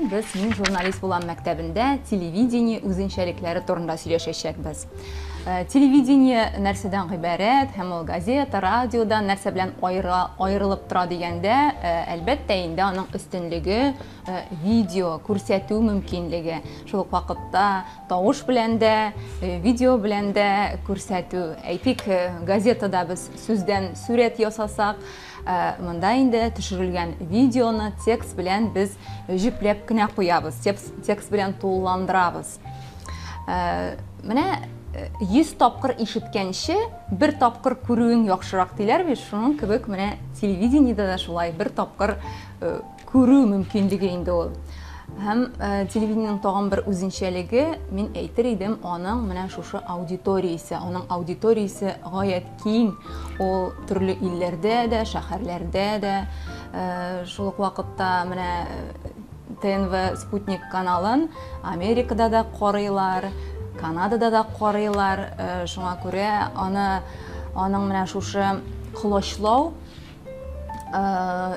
без Мин журналист булам мәктәбендә телевидение үзенчәлекләре турында сөйләшәчәкбез. Телевидение нәрсәдән гыйбарәт һәм ул газета, радиодан нәрсә белән аерылып тора дигәндә, әлбәттә инде аның өстенлеге видео күрсәтү мөмкинлеге. Шул ук вакытта тавыш белән дә, видео белән дә күрсәтү. Әйтик, газетада без сүздән сурәт ясасак, монда инде төшерелгән видеоны текст белән без җөпләп кенә куябыз, текст белән тулыландырабыз. Менә 100 тапкыр ишеткәнче, бер тапкыр күрүең яхшырак диләр бит. Шуның кебек менә телевидениедә дә шулай бер тапкыр күрү мөмкинлеге инде ул. Һәм телевидениенең тагын бер үзенчәлеге, мин әйтер идем, аның менә шушы аудиториясе, аның аудиториясе гаять киң. Ул төрле илләрдә дә, шәһәрләрдә дә, шул ук вакытта менә ТНВ Спутник каналын Америкада да карыйлар, Канадада да карыйлар. Шуңа күрә аны аның менә шушы колачлау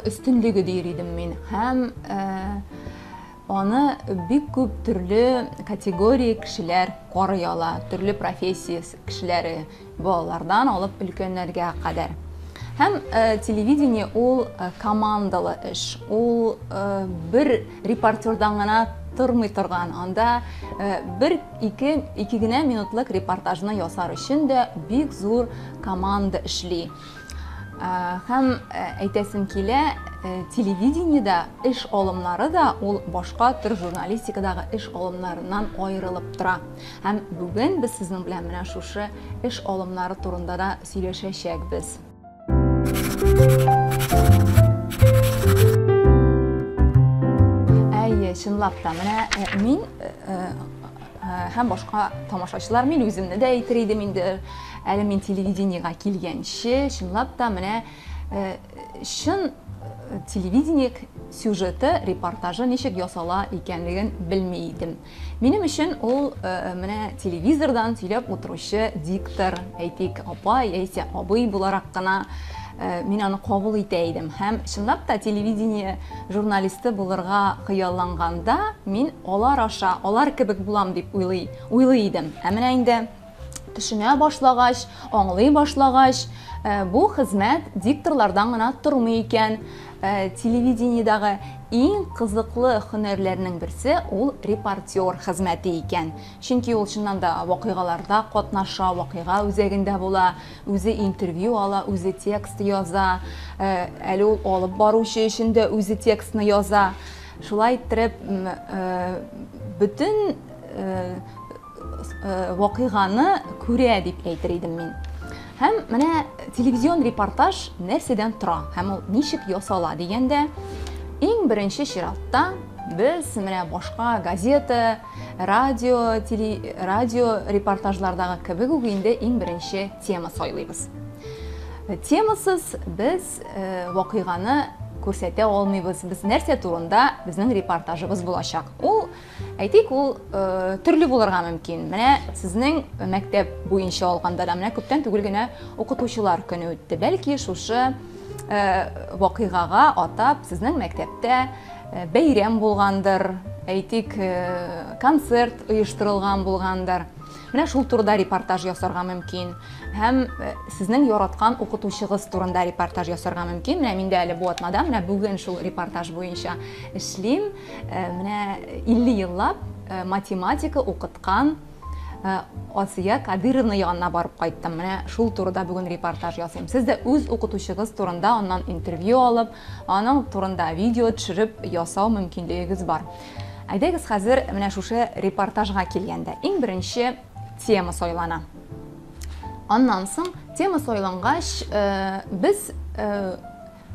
өстенлеге дияр идем мин. Һәм аны бик күп төрле категория кешеләр карый ала, төрле профессия кешеләре, балалардан алып өлкәннәргә кадәр. Һәм телевидение ул командалы эш, ул бер репортердан гына тормый торган. Анда бер ике генә минутлык репортажны ясар өчен дә бик зур команда эшли. Һәм әйтәсем килә, телевидениедә эш алымнары да ул башка төр журналистикадагы эш алымнарыннан аерылып тора. Һәм бүген без сезнең белән менә шушы эш алымнары турында да сөйләшәчәкбез. Әйе, чынлап та, менә мин һәм башка тамашачылар, мин үземне дә әйтер идем инде, әле мин телевидениегә килгәнче, чынлап та менә чын телевидение сюжеты, репортажы ничек ясала икәнлеген белми идем. Минем өчен ул менә телевизордан сөйләп утыручы диктор, әйтик, апай яисә абый буларак кына мин аны кабул итә идем. Һәм чынлап та телевидение журналисты булырга хыялланганда мин алар аша, алар кебек булам дип уйлый, уйлый идем. Ә менә инде төшенә башлагач, аңлый башлагач, бу хезмәт дикторлардан гына тормый икән. Телевидениедагы иң кызыклы һөнәрләрнең берсе ул репортер хезмәте икән. Чөнки ул чыннан да вакыйгаларда катнаша, вакыйга үзәгендә була, үзе интервью ала, үзе текст яза, әле ул алып баручы өчен дә үзе текстны яза. Шулай иттереп, бөтен вакыйганы күрә дип әйтер идем мин. Һәм менә телевизион репортаж нәрсәдән тора һәм ул ничек ясала дигәндә, иң беренче чиратта без менә башка газета, радио, теле, радио репортажлардагы кебек үк инде иң беренче тема сайлыйбыз. Темасыз без вакыйганы күрсәтә алмыйбыз. Без нәрсә турында безнең репортажыбыз булачак. Ул, әйтик, ул төрле булырга мөмкин. Менә сезнең мәктәп буенча алганда да, менә күптән түгел генә укытучылар көне үтте. Бәлки шушы вакыйгага атап сезнең мәктәптә бәйрәм булгандыр, әйтик, концерт оештырылган булгандыр. Менә шул турыда репортаж ясарга мөмкин. Һәм сезнең яраткан укытучыгыз турында репортаж ясарга мөмкин. Менә мин дә әле бу атнада, менә бүген шул репортаж буенча эшлим. Менә 50 еллап математика укыткан Асия Кадыровна янына барып кайттым. Менә шул турыда бүген репортаж ясыйм. Сез дә үз укытучыгыз турында аннан интервью алып, аның турында видео төшереп ясау мөмкинлегегез бар. Әйдәгез хәзер менә шушы репортажга килгәндә, иң беренче тема сайлана. Аннан соң тема сайлангач, без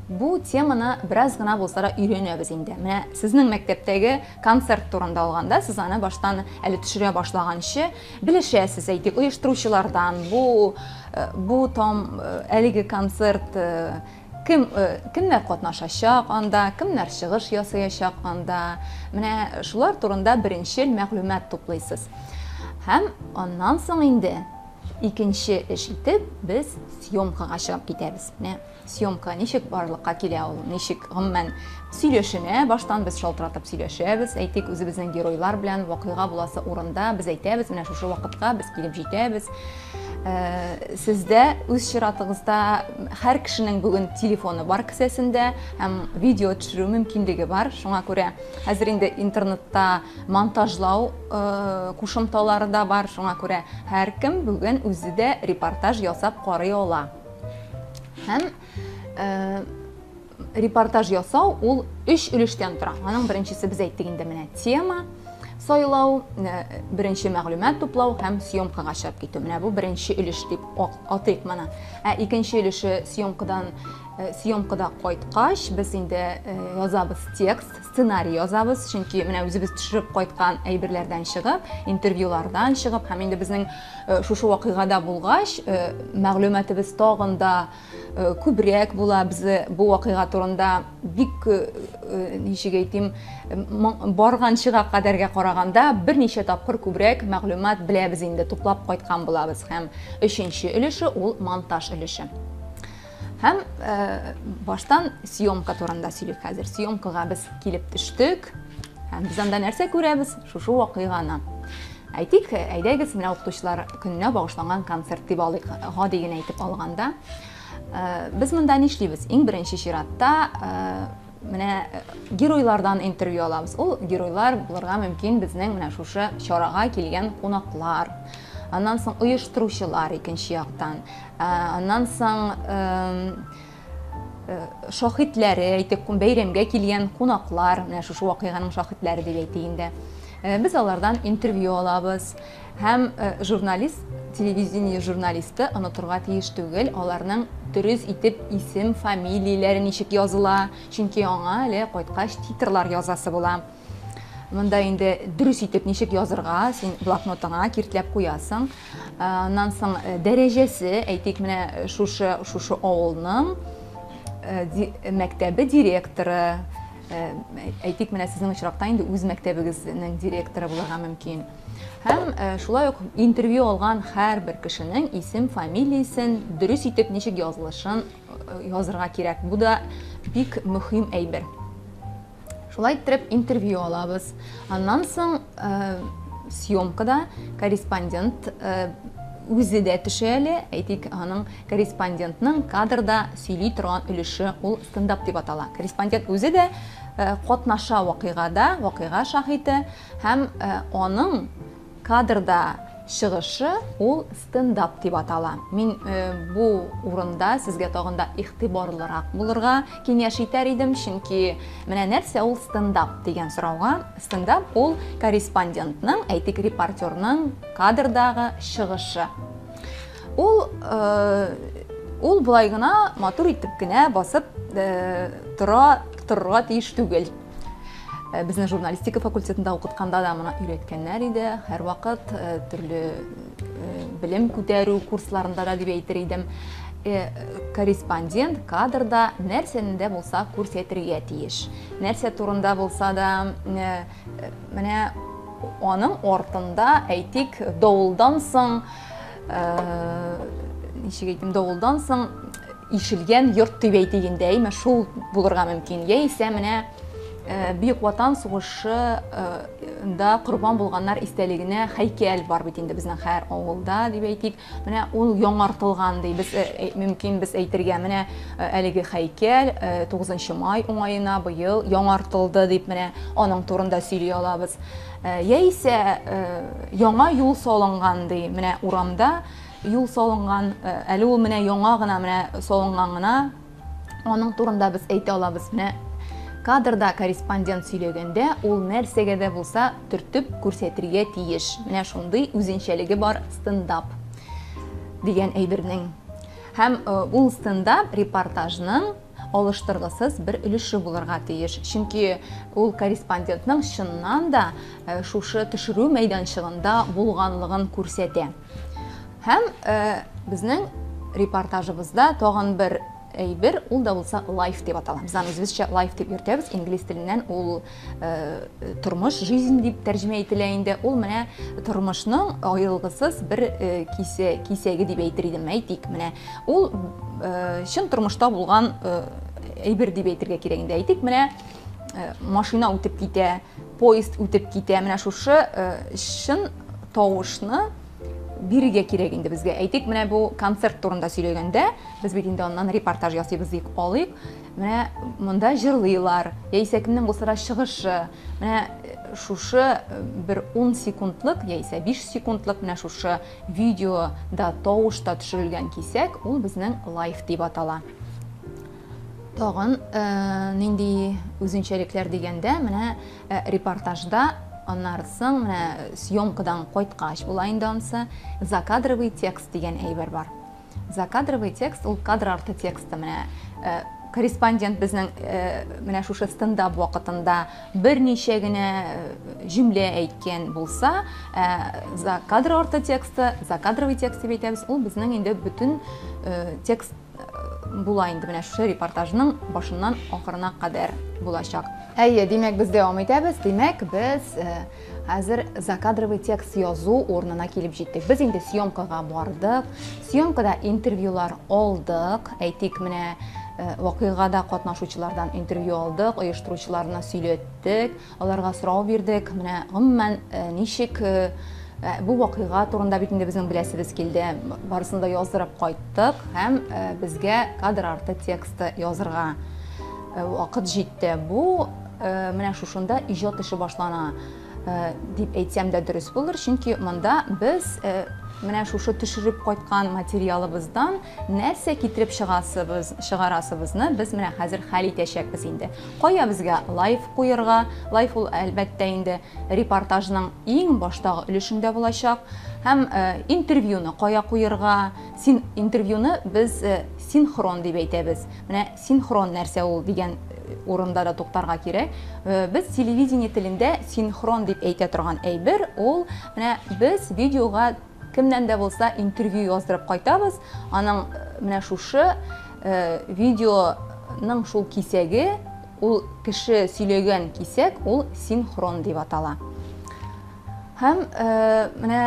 бу теманы бераз гына булса да өйрәнәбез инде. Менә сезнең мәктәптәге концерт турында алганда, сез аны баштан әле төшерә башлаганчы белешәсез, әйтик, оештыручылардан, бу там әлеге концерт кемнәр катнашачак анда, кемнәр чыгыш ясаячак анда. Менә шулар турында беренчел мәгълүмат туплыйсыз. Һәм аннан соң инде Икенче эш итеп без съемкага чыгып китәбез. Менә съемка ничек барлыкка килә ул, ничек гомумән сөйләшенә, баштан без шалтыратып сөйләшәбез, әйтик, үзебезнең геройлар белән вакыйга буласы урында без әйтәбез, менә шушы вакытка без килеп җитәбез. Э, сездә үз чиратыгызда һәр кешенең бүген телефоны бар кесәсендә һәм видео төшерү мөмкинлеге бар. Шуңа күрә хәзер инде интернетта монтажлау э, кушымталары да бар. Шуңа күрә һәркем бүген үзе дә репортаж ясап карый ала. Һәм э, Репортаж ясау ул өч өлештән тора. Аның беренчесе без әйттек инде менә тема сайлау, э, беренче мәгълүмат туплау һәм съемкага чыгып китү. Менә бу беренче өлеш дип атыйк моны. Ә икенче өлеше съемкадан э, съемкада кайткач, без инде э, язабыз текст, сценарий язабыз, чөнки менә үзебез төшереп кайткан әйберләрдән чыгып, интервьюлардан чыгып һәм инде безнең шушы вакыйгада булгач, мәгълүматыбыз тагын да Э, күбрәк була без бу вакыйга турында бик э, э, ничек әйтим барганчыга кадәргә караганда берничә тапкыр күбрәк мәгълүмат беләбез инде туплап кайткан булабыз һәм өченче өлеше ул монтаж өлеше һәм баштан съемка турында сөйлик хәзер съемкага без килеп төштек һәм без анда нәрсә күрәбез шушы вакыйганы Әйтик, әйдәгез, менә укытучылар көненә багышланган концерт дип алыйк, гади генә итеп алганда. Э, без монда нишлибез? Иң беренче чиратта э, менә э, геройлардан интервью алабыз. Ул геройлар булырга мөмкин безнең менә шушы чарага килгән кунаклар. Аннан соң оештыручылар икенче яктан. Аннан соң шаһитләре, әйтик, бәйрәмгә килгән кунаклар, менә шушы вакыйганың шаһитләре дип әйтик инде. Без алардан интервью алабыз һәм журналист, телевидение журналисты онытырга тиеш түгел, аларның дөрес итеп исем, фамилияләре ничек языла, чөнки аңа әле кайткач титрлар язасы була. Монда инде дөрес итеп ничек язырга, син блокнотыңа киртләп куясың. Аннан соң дәрәҗәсе, әйтик, менә шушы шушы авылның мәктәбе директоры, әйтик, менә сезнең очракта инде үз мәктәбегезнең директоры булырга мөмкин. Һәм шулай ук интервью алган һәрбер кешенең исем, фамилиясен дөрес итеп ничек язылышын язырга кирәк. Бу да бик мөһим әйбер. Шулай иттереп интервью алабыз. Аннан соң э, съемкада корреспондент э, үзе дә төшә әле. Әйтик, аның корреспондентның кадрда сөйли торган өлеше ул стендап дип атала. Корреспондент үзе дә э, катнаша вакыйгада, вакыйга шаһиты һәм аның Кадрда чыгышы ул стендап дип атала. Мин бу урында сезгә тагын да игътибарлырак булырга киңәш итәр идем, чөнки менә нәрсә ул стендап дигән сорауга, стендап ул корреспондентның, әйтик, репортерның кадрдагы чыгышы. Ул ул болай гына матур итеп кенә басып тора торырга тиеш түгел. Э, безне журналистика факультетында укытканда да моны өйрәткәннәр иде. Һәрвакыт э, төрле э, белем күтәрү курсларында да дип әйтер идем. Корреспондент кадрда нәрсәне дә булса күрсәтергә тиеш. Нәрсә турында булса да, менә аның артында, әйтик, давылдан соң, ничек әйтим, давылдан соң ишелгән йорт дип әйтик инде, әйме, шул булырга мөмкин. Яисә менә э, Бөек Ватан сугышы э, корбан булганнар истәлегенә һәйкәл бар бит инде безнең һәр авылда дип әйтик. Менә ул яңартылган ди. Без э, мөмкин без әйтергә, менә әлеге һәйкәл 9 май уңаена быел яңартылды дип менә аның турында сөйли алабыз. Яисә яңа юл салынган ди. Менә урамда Юл салынган, э, әле ул менә яңа гына менә салынган гына. Аның турында без әйтә алабыз. Менә кадрда корреспондент сөйләгәндә ул нәрсәгә дә булса төртеп күрсәтергә тиеш. Менә шундый үзенчәлеге бар стендап дигән әйбернең. Һәм э, ул стендап репортажның алыштыргысыз бер өлеше булырга тиеш. Чөнки ул корреспондентның чыннан да э, шушы төшерү мәйданчыгында булганлыгын күрсәтә. Һәм э, безнең репортажыбызда тагын бер әйбер, ул да булса лайф дип атала. Без аны үзебезчә лайф дип йөртәбез. Инглиз теленнән ул э, тормыш, жизнь дип тәрҗемә ителә инде. Ул менә тормышның аерылгысыз бер э, кисә, кисәге дип әйтер идем. Әйтик, менә ул э, чын тормышта булган әйбер дип әйтергә кирәк инде. Әйтик, менә машина үтеп китә, поезд үтеп китә. Менә шушы чын тавышны бирергә кирәк инде безгә. Әйтик, менә бу концерт турында сөйләгәндә, без бит инде аннан репортаж ясыйбыз дип алыйк. Менә монда җырлыйлар, яисә кемнең булса да чыгышы. Менә э, шушы э, бер 10 секундлык яисә 5 секундлык менә шушы видеода тавышта төшерелгән кисәк, ул безнең лайф дип атала. Тагын э, нинди үзенчәлекләр дигәндә, менә э, репортажда аннары соң менә съемкадан кайткач була инде ансы, закадровый текст дигән әйбер бар. Закадровый текст ул кадр арты тексты менә э, корреспондент безнең э, менә шушы стендап вакытында берничә генә э, җөмлә әйткән булса, за кадр арты тексты, закадровый текст дип әйтәбез, ул безнең инде бөтен текст була инде менә шушы репортажның башыннан ахырына кадәр булачак. Әйе, димәк, без дәвам итәбез. Димәк, без хәзер закадровый текст язу урынына килеп җиттек. Без инде съемкага бардык. Съемкада интервьюлар алдык. Әйтик, менә э, вакыйгада катнашучылардан интервью алдык, оештыручыларны сөйләттек, аларга сорау бирдек. Менә гомумән э, ничек э, бу вакыйга турында бит инде безнең беләсебез килде. Барысын да яздырып кайттык һәм безгә кадр арты тексты язырга вакыт җитте. Бу менә шушында иҗат эше башлана дип әйтсәм дә дөрес булыр, чөнки монда без менә шушы төшереп кайткан материалыбыздан нәрсә китереп чыгасыбыз, чыгарасыбызны без менә хәзер хәл итәчәкбез инде. Кая безгә лайф куерга? Лайф ул әлбәттә инде репортажның иң баштагы өлешендә булачак. Һәм интервьюны кая куерга? Син интервьюны без синхрон дип әйтәбез. Менә синхрон нәрсә ул дигән э, урында да туктарга кирәк. Э, без телевидение телендә синхрон дип әйтә торган әйбер ул менә без видеога кемнән дә булса интервью яздырып кайтабыз. Аның э, менә шушы видеоның шул кисәге, ул кеше сөйләгән кисәк, ул синхрон дип атала. Һәм менә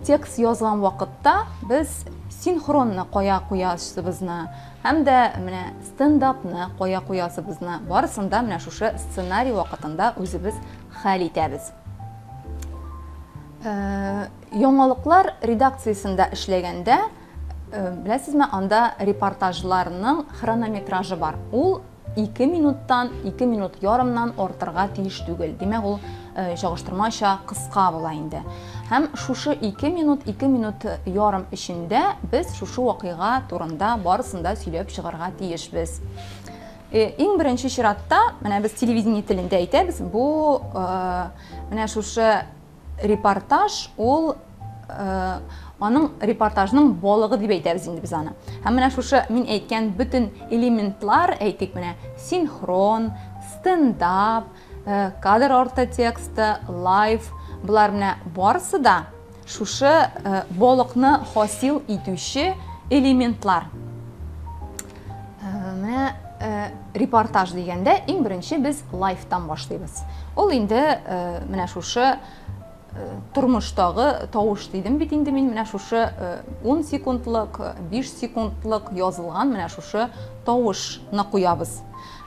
текст язган вакытта без синхронны кая куясыбызны һәм дә менә стендапны кая куясыбызны барысын да менә шушы сценарий вакытында үзебез хәл итәбез. Яңалыклар редакциясендә эшләгәндә, беләсезме, анда репортажларның хронометражы бар. Ул 2 минуттан, 2 минут ярымнан артырга тиеш түгел. Димәк, ул э, чагыштырмача кыска була инде. Һәм шушы 2 минут, 2 минут ярым эчендә без шушы вакыйга турында барысын да сөйләп чыгарга тиешбез. Э, иң беренче чиратта, менә без телевидение телендә әйтәбез, бу э, менә шушы Репортаж ул э, аның репортажның балыгы дип әйтәбез инде без аны. Һәм менә шушы мин әйткән бөтен элементлар, әйтик менә синхрон, стендап, э, кадр арты тексты, лайв, болар менә барысы да шушы э, балыкны хасил итүче элементлар. Менә репортаж дигәндә иң беренче без лайфтан башлыйбыз. Ул инде менә шушы тормыштагы тавыш дидем бит инде мин менә шушы 10 секундлык, 5 секундлык язылган менә шушы тавышны куябыз.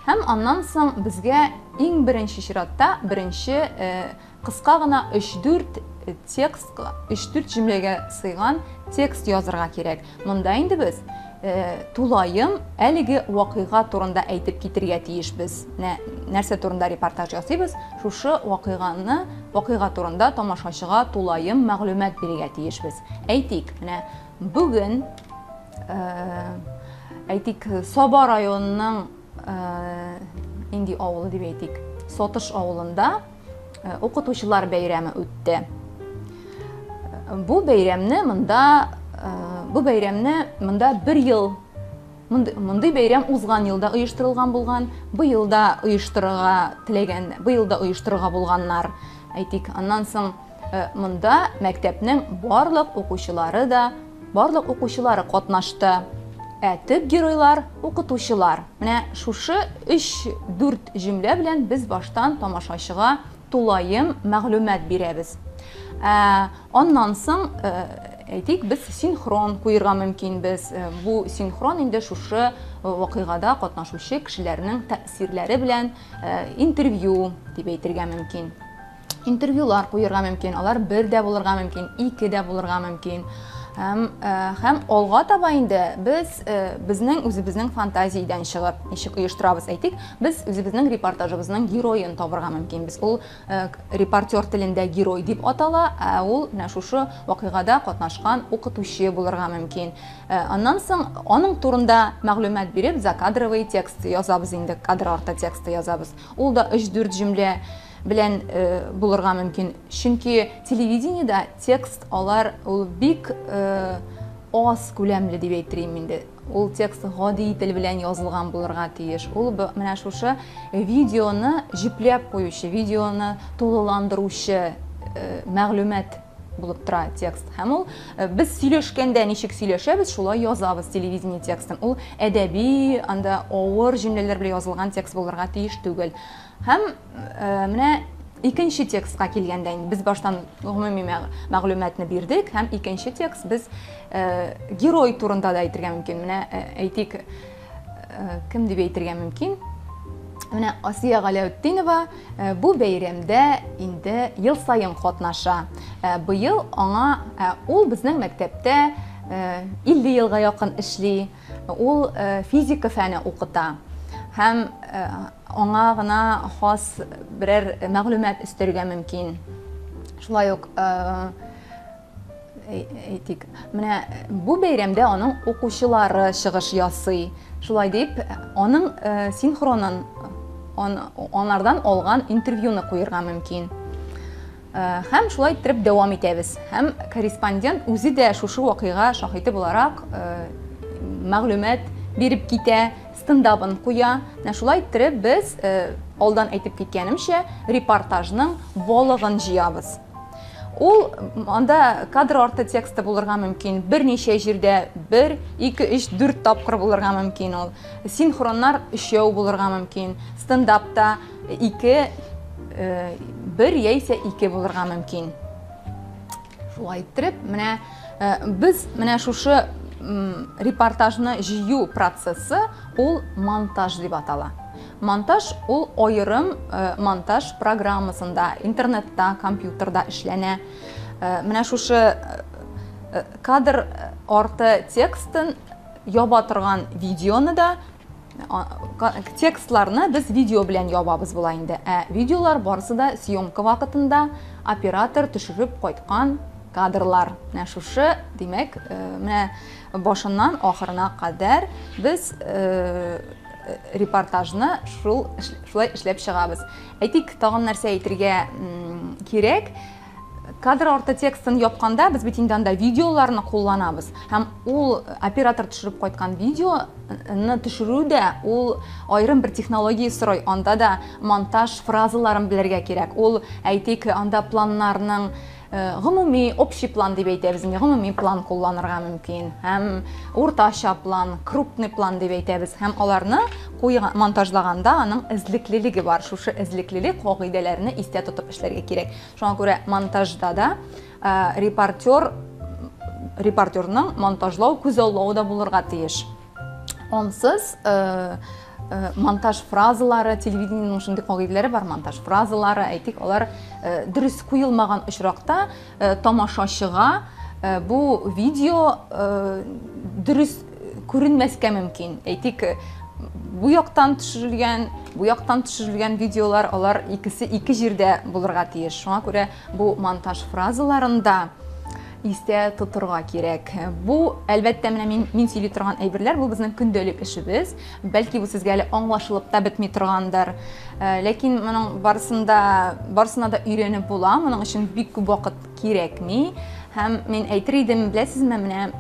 Һәм аннан соң безгә иң беренче чиратта беренче Кыска гына өч-дүрт текст, өч-дүрт җөмләгә сыйган текст язырга кирәк. Монда инде без э, тулаем әлеге вакыйга турында әйтеп китергә тиешбез. Нәрсә турында репортаж ясыйбыз, шушы вакыйганы, вакыйга турында тамашачыга тулаем мәгълүмат бирергә тиешбез. Әйтик, менә бүген э, әйтик, Саба районының э, нинди авылы дип әйтик, Сатыш авылында Э, укытучылар бәйрәме үтте. Бу бәйрәмне монда э, бу бәйрәмне монда бер ел мондый бәйрәм узган елда оештырылган булган, быел да оештырырга теләгән, быел да оештырырга булганнар. Әйтик, аннан соң э, монда мәктәпнең барлык укучылары да, барлык укучылары катнашты. Ә төп геройлар, укытучылар. Менә шушы өч-дүрт җөмлә белән без баштан тамашачыга тулаем мәгълүмат бирәбез. Ә, аннан соң, әйтик, без синхрон куерга мөмкинбез. Бу синхрон инде шушы вакыйгада катнашучы кешеләрнең тәэсирләре белән интервью дип әйтергә мөмкин. Интервьюлар куерга мөмкин, алар бер дә булырга мөмкин, ике дә булырга мөмкин. Һәм, һәм алга таба инде без безнең үзебезнең фантазиядән чыгып ничек оештырабыз, әйтик, без үзебезнең репортажыбызның героен табырга мөмкинбез. Ул репортер телендә герой дип атала, ә ул менә шушы вакыйгада катнашкан укытучы булырга мөмкин. Аннан соң аның турында мәгълүмат биреп, закадровый текст язабыз инде, кадр арты тексты язабыз. Ул да 3-4 җөмлә белән булырга мөмкин. Чөнки телевидениедә текст алар ул бик аз күләмле дип әйтер инде. Ул текст гади тел белән язылган булырга тиеш. Ул менә шушы видеоны җөпләп куючы, видеоны тулыландыручы мәгълүмат булып тора текст. Һәм ул без сөйләшкәндә ничек сөйләшәбез, шулай язабыз телевидение текстын. Ул әдәби, анда авыр җөмләләр белән язылган текст булырга тиеш түгел. Һәм менә икенче текстка килгәндә инде без баштан гомуми мәгълүматны бирдек, һәм икенче текст без герой турында да әйтергә мөмкин. Менә әйтик, кем дип әйтергә мөмкин? Менә Асия Галәүтдинова бу бәйрәмдә инде ел саен катнаша. Быел аңа ул безнең мәктәптә 50 елга якын эшли. Ул физика фәне укыта. Һәм аңа гына хас берәр мәгълүмат өстәргә мөмкин. Шулай ук әйтик, менә бу бәйрәмдә аның укучылары чыгыш ясый. Шулай дип, аның синхронын, анардан алган интервьюны куерга мөмкин. Һәм шулай иттереп дәвам итәбез. Һәм корреспондент үзе дә шушы вакыйга шаһиты буларак мәгълүмат биреп китә, стендабын куя. Менә шулай иттереп без, алдан әйтеп киткәнемчә, репортажның балыгын җыябыз. Ул анда кадр арты тексты булырга мөмкин, берничә җирдә 1, 2, 3, 4 тапкыр булырга мөмкин ул. Синхроннар өчәү булырга мөмкин, стендапта 2, 1 яисә 2 булырга мөмкин. Шулай иттереп, менә без менә шушы репортажны җыю процессы ул монтаж дип атала. Монтаж ул аерым монтаж программасында, интернетта, компьютерда эшләнә. Менә шушы кадр арты текстын яба торган видеоны да, текстларны без видео белән ябабыз була инде. Ә видеолар барысы да съемка вакытында оператор төшереп кайткан кадрлар. Менә шушы, димәк, менә башыннан ахырына кадәр без репортажны шулай эшләп чыгабыз. Әйтик, тагын нәрсә әйтергә кирәк? Кадр арты текстын япканда без бит инде анда видеоларны кулланабыз. Һәм ул оператор төшереп кайткан видеоны төшерү дә ул аерым бер технология сорый. Анда да монтаж фразаларын белергә кирәк. Ул, әйтик, анда планнарның гомуми, общий план дип әйтәбез инде, гомуми план кулланырга мөмкин. Һәм уртача план, крупный план дип әйтәбез. Һәм аларны монтажлаганда аның эзлеклелеге бар. Шушы эзлеклелек кагыйдәләрне истә тотып эшләргә кирәк. Шуңа күрә монтажда да репортерның монтажлау күзаллавы да булырга тиеш. Ансыз монтаж фразалары, телевидениенең шундый кагыйдәләре бар, монтаж фразалары, әйтик, алар дөрес куелмаган очракта тамашачыга бу видео дөрес күренмәскә мөмкин. Әйтик, бу яктан төшерелгән, бу яктан төшерелгән видеолар, алар икесе ике җирдә булырга тиеш. Шуңа күрә бу монтаж фразаларында истә тотырга кирәк. Бу, әлбәттә, менә мин сөйли торган әйберләр, бу безнең көндәлек эшебез. Бәлки бу сезгә әле аңлашылып та бетми торгандыр. Ләкин моның барысына да өйрәнеп була. Моның өчен бик күп вакыт кирәкми. Һәм мин әйтер идем, беләсезме, менә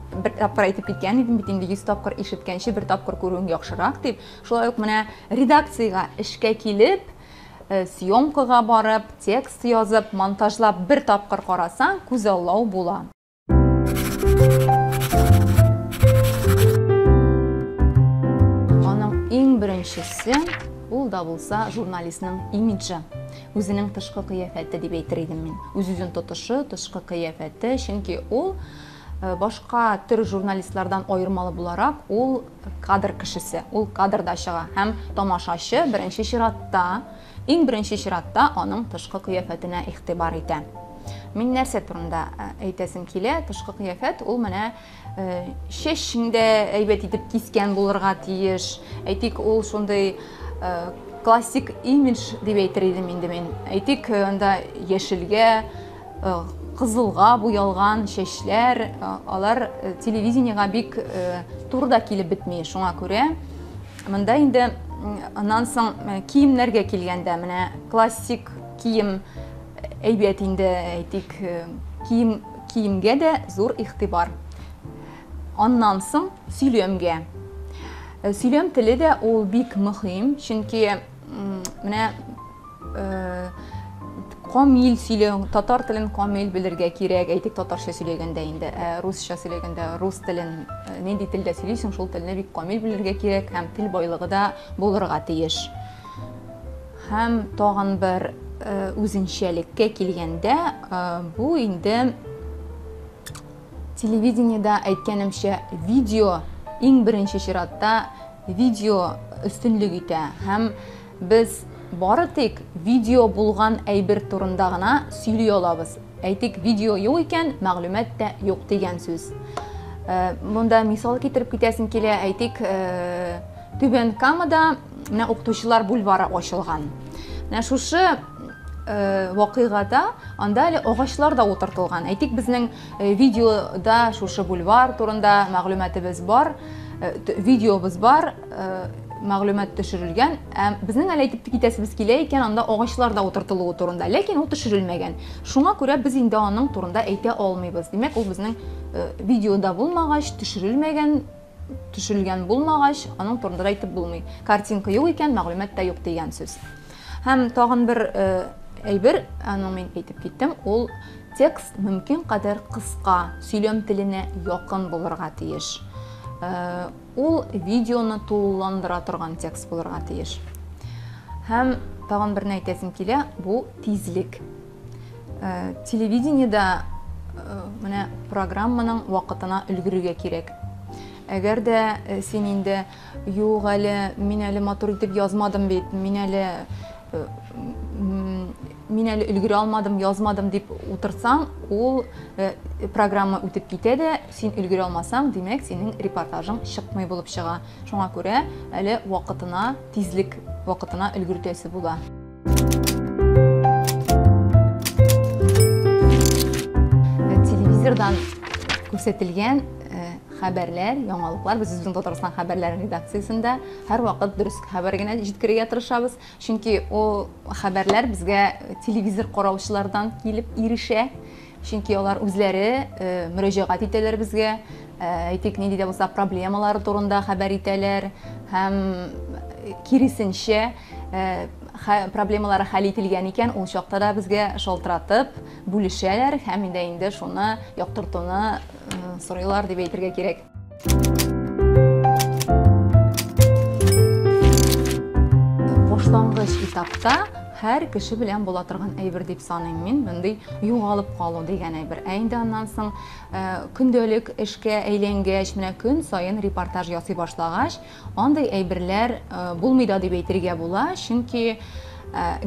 бер тапкыр әйтеп киткән идем бит инде, 100 тапкыр ишеткәнче бер тапкыр күрүең яхшырак дип. Шулай ук менә редакциягә эшкә килеп, съемкага барып, текст язып, монтажлап бер тапкыр карасаң, күзаллау була. Иң беренчесе, ул да булса журналистның имиджы, үзенең тышкы кыяфәте дип әйтер идем мин. Үз-үзен тотышы, тышкы кыяфәте, чөнки ул башка төр журналистлардан аермалы буларак, ул кадр кешесе, ул кадрда чыга һәм тамашачы беренче чиратта, иң беренче чиратта аның тышкы кыяфәтенә игътибар итә. Мин нәрсә турында әйтәсем килә? Тышкы кыяфәт ул менә чәчең дә әйбәт итеп кискән булырга тиеш. Әйтик, ул шундый классик имидж дип әйтер идем инде мин. Әйтик, анда яшелгә, кызылга буялган чәчләр, алар телевидениега бик туры да килеп бетми. Шуңа күрә монда инде аннан соң киемнәргә килгәндә, менә классик кием әйбәт инде, әйтик, кием киемгә дә зур игътибар. Аннан соң сөйләмгә. Сөйләм теле дә ул бик мөһим, чөнки менә камил сөйләү, татар телен камил белергә кирәк, әйтик, татарча сөйләгәндә инде, ә русча сөйләгәндә рус телен, нинди телдә сөйлисең, шул телне бик камил белергә кирәк һәм тел байлыгы да булырга тиеш. Һәм тагын бер үзенчәлеккә килгәндә, бу инде телевидениедә әйткәнемчә, видео иң беренче чиратта видео өстенлек итә һәм без бары тик видео булган әйбер турында гына сөйли алабыз. Әйтик, видео юк икән, мәгълүмат та юк дигән сүз. Монда мисал китереп китәсем килә, әйтик, Түбән Камада менә укытучылар бульвары ачылган. Менә шушы вакыйгада анда әле агачлар да утыртылган. Әйтик, безнең видеода шушы бульвар турында мәгълүматыбыз бар, видеобыз бар, мәгълүмат төшерелгән. Ә безнең әле әйтеп китәсебез килә икән, анда агачлар да утыртылуы турында, ләкин ул төшерелмәгән. Шуңа күрә без инде аның турында әйтә алмыйбыз. Димәк, ул безнең видеода булмагач, төшерелмәгән, төшерелгән булмагач, аның турында да әйтеп булмый. Картинка юк икән, мәгълүмат та юк дигән сүз. Һәм тагын бер әйбер, аны мин әйтеп киттем, ул текст мөмкин кадәр кыска, сөйләм теленә якын булырга тиеш. Ул видеоны тулыландыра торган текст булырга тиеш. Һәм тагын берне әйтәсем килә, бу тизлек. Телевидениедә менә программаның вакытына өлгерергә кирәк. Әгәр дә син инде юк әле, мин әле матур итеп язмадым бит, мин әле мин әле өлгерә алмадым, язмадым дип утырсаң, ул программа үтеп китә дә, син өлгерә алмасаң, димәк, синең репортажың чыкмый булып чыга. Шуңа күрә әле вакытына, тизлек вакытына өлгертәсе була. Телевизордан күрсәтелгән хәбәрләр, яңалыклар, без үзебезнең Татарстан хәбәрләре редакциясендә һәрвакыт дөрес хәбәр генә җиткерергә тырышабыз. Чөнки ул хәбәрләр безгә телевизор караучылардан килеп ирешә. Чөнки алар үзләре мөрәҗәгать итәләр безгә, әйтик, нинди дә булса проблемалары турында хәбәр итәләр һәм киресенчә проблемалары хәл ителгән икән, ул чакта да безгә шалтыратып бүлешәләр һәм инде инде шуны яктыртуны сорыйлар дип әйтергә кирәк. Башлангыч этапта һәр кеше белән була торган әйбер дип саныйм мин, мондый югалып калу дигән әйбер. Ә инде аннан соң көндәлек эшкә әйләнгәч, менә көн саен репортаж ясый башлагач, андый әйберләр булмый да дип әйтергә була, чөнки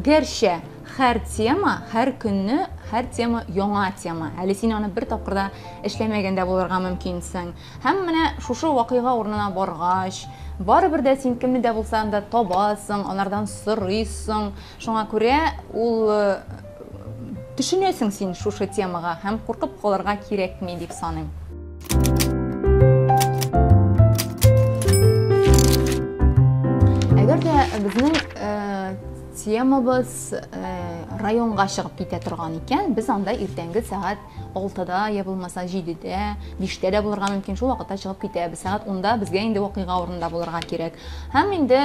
гәрчә һәр тема, һәр көнне, һәр тема яңа тема. Әле син аны бер тапкыр да эшләмәгән дә булырга мөмкинсең. Һәм менә шушы вакыйга урынына баргач, барыбер дә син кемне дә булса анда табасың, алардан сорыйсың. Шуңа күрә ул төшенәсең син шушы темага һәм куркып калырга кирәкми дип саныйм. Әгәр дә безнең темабыз районга чыгып китә торган икән, без анда иртәнге сәгать 6-да, я булмаса 7-дә, 5-тә дә булырга мөмкин, шул вакытта чыгып китәбез. Сәгать 10-да безгә инде вакыйга урынында булырга кирәк. Һәм инде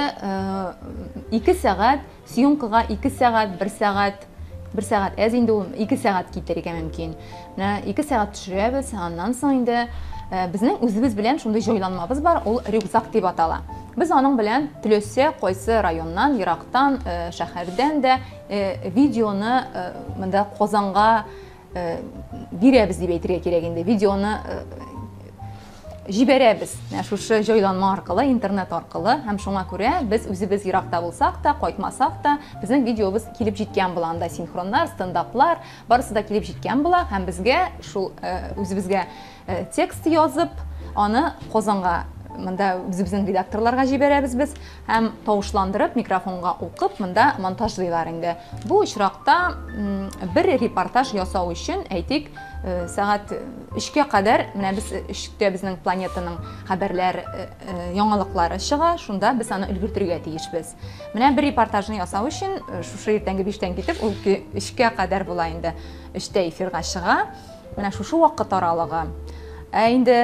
2 сәгать, съемкага 2 сәгать, 1 сәгать Бер сәгать әз инде ул, 2 сәгать китерергә мөмкин. Менә 2 сәгать төшерәбез, аннан соң инде безнең үзебез белән шундый җайланмабыз бар, ул рюкзак дип атала. Без аның белән теләсә кайсы районнан, ерактан, шәһәрдән дә видеоны монда Казанга бирәбез дип әйтергә кирәк инде. Видеоны җибәрәбез. Менә шушы җайланма аркылы, интернет аркылы һәм шуңа күрә без үзебез еракта булсак та, кайтмасак та, безнең видеобыз килеп җиткән була. Анда синхроннар, стендаплар, барысы да килеп җиткән була һәм безгә шул үзебезгә текст язып, аны Казанга монда үзебезнең редакторларга җибәрәбез без һәм тавышландырып, микрофонга укып, монда монтажлыйлар инде. Бу очракта бер репортаж ясау өчен, әйтик, сәгать 3-кә кадәр, менә без 3-тә безнең планетаның хәбәрләр, яңалыклары чыга, шунда без аны өлгертергә тиешбез. Менә бер репортажны ясау өчен шушы иртәнге 5-тән китеп, ул 3-кә кадәр була инде. 3-тә эфирга чыга. Менә шушы вакыт аралыгы. Ә инде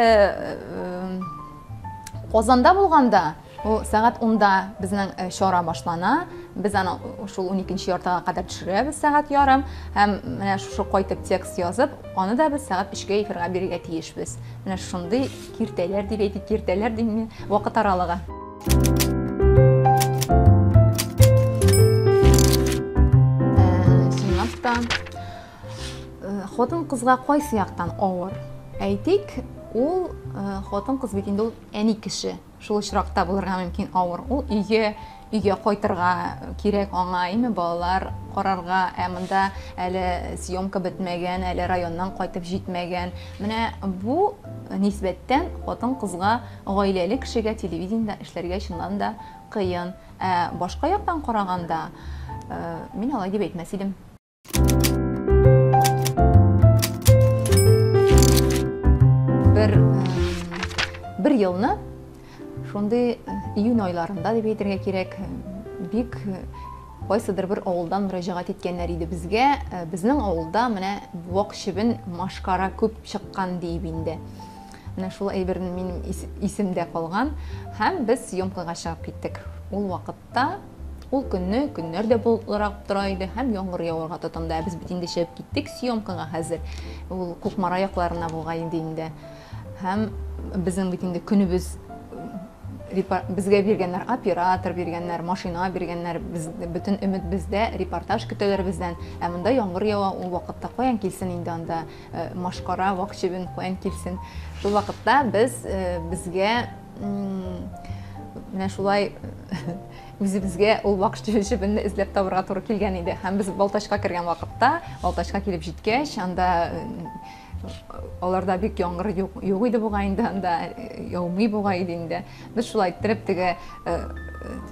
Казанда булганда, ул сәгать 10-да безнең чара башлана. Без аны шул 12 яртыга кадәр төшерәбез, сәгать ярым. Һәм менә шушы кайтып текст язып, аны да без сәгать 3-кә эфирга бирергә тиешбез. Менә шундый киртәләр дип әйтик, киртәләр дим мин, вакыт аралыгы. Чынлап та, хатын-кызга кайсы яктан авыр? Әйтик, ул хатын-кыз бит инде ул әни кеше. Шул очракта булырга мөмкин авыр. Ул өйгә, өйгә кайтырга кирәк аңа, име балалар карарга, ә монда әле съемка бетмәгән, әле районнан кайтып җитмәгән. Менә бу нисбәттән хатын-кызга, гаиләле кешегә телевидениедә эшләргә чыннан да кыен. Ә башка яктан караганда, мин алай дип әйтмәс идем. Бер бер елны шундый июнь айларында дип әйтергә кирәк, бик кайсыдыр бер авылдан мөрәҗәгать иткәннәр иде безгә. Безнең авылда менә вак чебен машкара күп чыккан диеп инде. Менә шул әйбер минем исемдә калган. Һәм без съемкага чыгып киттек. Ул вакытта Ул көнне көннәр дә болытлырак тора иде һәм яңгыр яварга тотынды. Ә без бит инде чыгып киттек съемкага хәзер. Ул Кукмара якларына булган иде инде. Һәм безнең бит инде көнебез безгә биргәннәр оператор биргәннәр, машина биргәннәр, без, бөтен өмет бездә, репортаж көтәләр бездән. Ә монда яңгыр ява, ул вакытта каян килсен инде анда машкара, вак чебен каян килсен. Шул вакытта без безгә менә шулай үзебезгә ул вак чебенне эзләп табырга туры килгән иде. Һәм без Балтачка кергән вакытта, Балтачка килеп җиткәч, анда аларда бик яңгыр юк, юк иде бугай инде, анда яумый бугай иде инде. Без шулай иттереп теге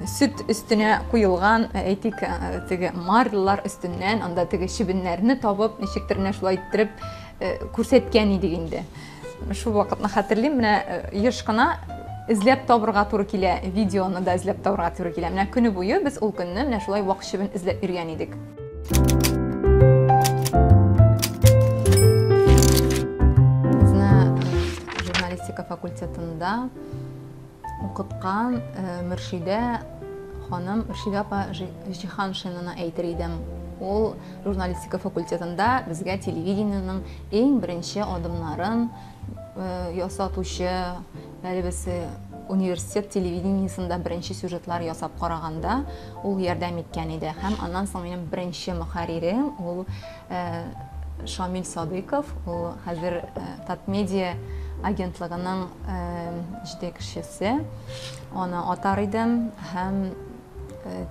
сөт өстенә куелган, әйтик, теге марлялар өстеннән анда теге чебеннәрне табып, ничектер менә шулай иттереп күрсәткән идек инде. Шул вакытны хәтерлим, менә еш кына эзләп табырга туры килә, видеоны да эзләп табырга туры килә. Менә көне буе без ул көнне менә шулай вак чебен эзләп йөргән идек. Безне журналистика факультетында укыткан Мөршидә ханым, Мөршидә апа Җиһаншинаны әйтер идем. Ул журналистика факультетында безгә телевидениенең иң беренче адымнарын ясатучы, әле без университет телевидениесында беренче сюжетлар ясап караганда ул ярдәм иткән иде. Һәм аннан соң минем беренче мөхәррирем ул Шамил Садыйков, ул хәзер Татмедиа агентлыгының җитәкчесе. Аны атар идем һәм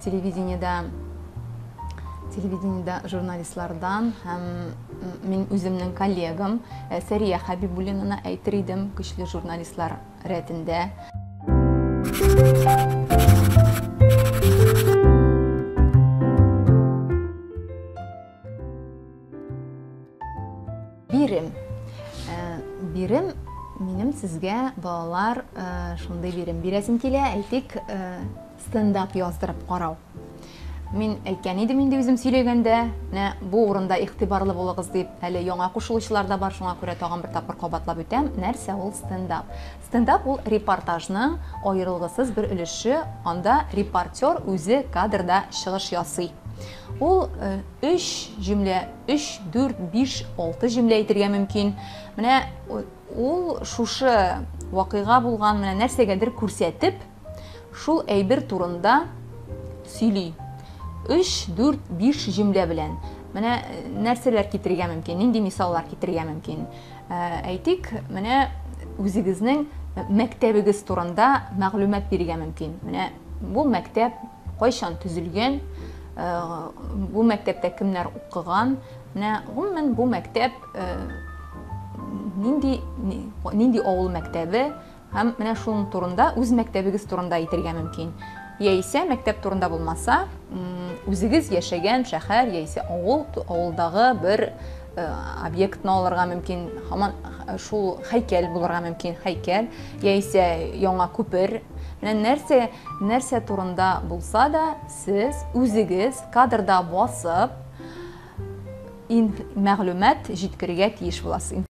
телевидениедә телевидениедә журналистлардан һәм мин үземнең коллегам Сәрия Хәбибуллинаны әйтер идем, көчле журналистлар рәтендә. Бирем. Бирем минем сезгә, балалар, шундый бирем бирәсем килә, әйтик, стендап яздырып карау. Мин әйткән идем инде үзем сөйләгәндә, менә бу урында игътибарлы булыгыз дип, әле яңа кушылучылар да бар, шуңа күрә тагын бер тапкыр кабатлап үтәм. Нәрсә ул стендап? Стендап ул репортажның аерылгысыз бер өлеше, анда репортер үзе кадрда чыгыш ясый. Ул өч җөмлә, өч, дүрт, биш, алты җөмлә әйтергә мөмкин. Менә ул шушы вакыйга булган менә нәрсәгәдер күрсәтеп, шул әйбер турында сөйли. Өч, дүрт, биш җөмлә белән. Менә нәрсәләр китерергә мөмкин, нинди мисаллар китерергә мөмкин. Әйтик, менә үзегезнең мәктәбегез турында мәгълүмат бирергә мөмкин. Менә бу мәктәп кайчан төзелгән, бу мәктәптә кемнәр укыган, менә гомумән бу мәктәп нинди нинди авыл мәктәбе, Һәм менә шуның турында, үз мәктәбегез турында әйтергә мөмкин. Яисә мәктәп турында булмаса, үзегез яшәгән шәһәр яисә авыл, авылдагы бер э, объектны алырга мөмкин, һаман э, шул һәйкәл булырга мөмкин, һәйкәл яисә яңа күпер. Менә нәрсә, нәрсә турында булса да, сез үзегез кадрда басып, мәгълүмат җиткерергә тиеш буласыз.